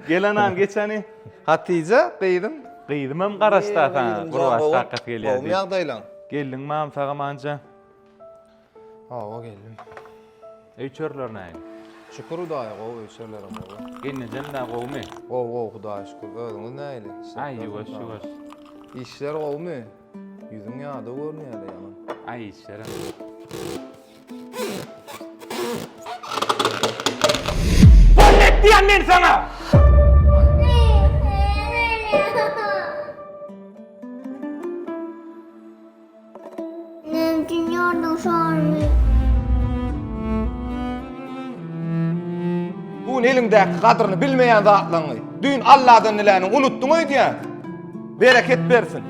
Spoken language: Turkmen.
Gel anam geç hany. Hatyja gyzym. Gyzymam garaşda saňa gurbaş kakasy gelýär diýip. Gowmy ýagdaýlaň? Geldiň mam sagamanja. Hawa geldim. Öý çörler nähili? Şükür Hudaýa gowy öý çörlerim gowy. Gelnejem dä gowumy? Gowy gowy Hudaýa şükür. Özüňiz nähili? Aý ýuwaş ýuwaş. Işler gowumy? Ýüzüň ýadaw görünýär-de ýaman. Aý işlerem. Boldy et diýýän men saňa! Näme üçin ýorduň şorumy? Bu gün eliňdäki gadyryny bilmeýän zatlaryňy düýn Alladan diläniňi unutdyň öýdýän. Bereket bersin.